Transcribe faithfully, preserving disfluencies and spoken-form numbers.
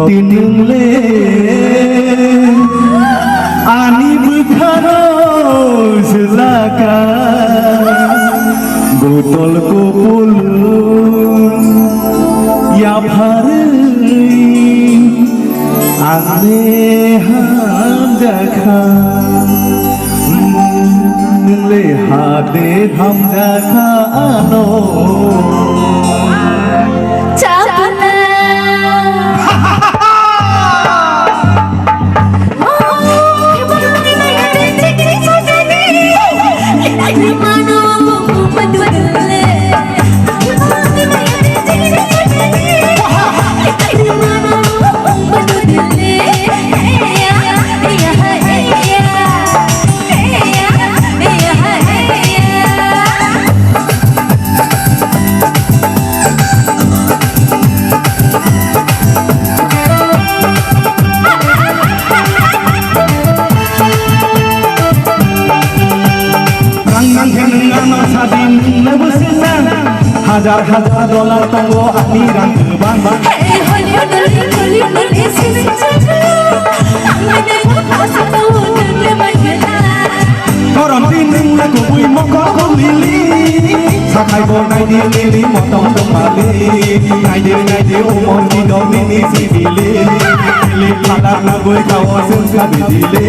Tinungle ani bwkhano sujaka botol kopulu yapharwi ane hamjakha. Nungle hade hamjakha ano. Chapna. Rang nang khe nwng ano sadi, nwng le bo sina. Hajar hajar dollar tongo ani rang kwbang. Hey, Hollywood, Hollywood, Hollywood, this is a joke. Ang mane mo pasa to, nwng le mai gana. Korom di nwng le kubui mokol ko lili. Sakai bo nai di lili motong dong mali. Nai di, nai di, umor di dong nini sibili. Lili phala nagoi kawo sung sabi dili.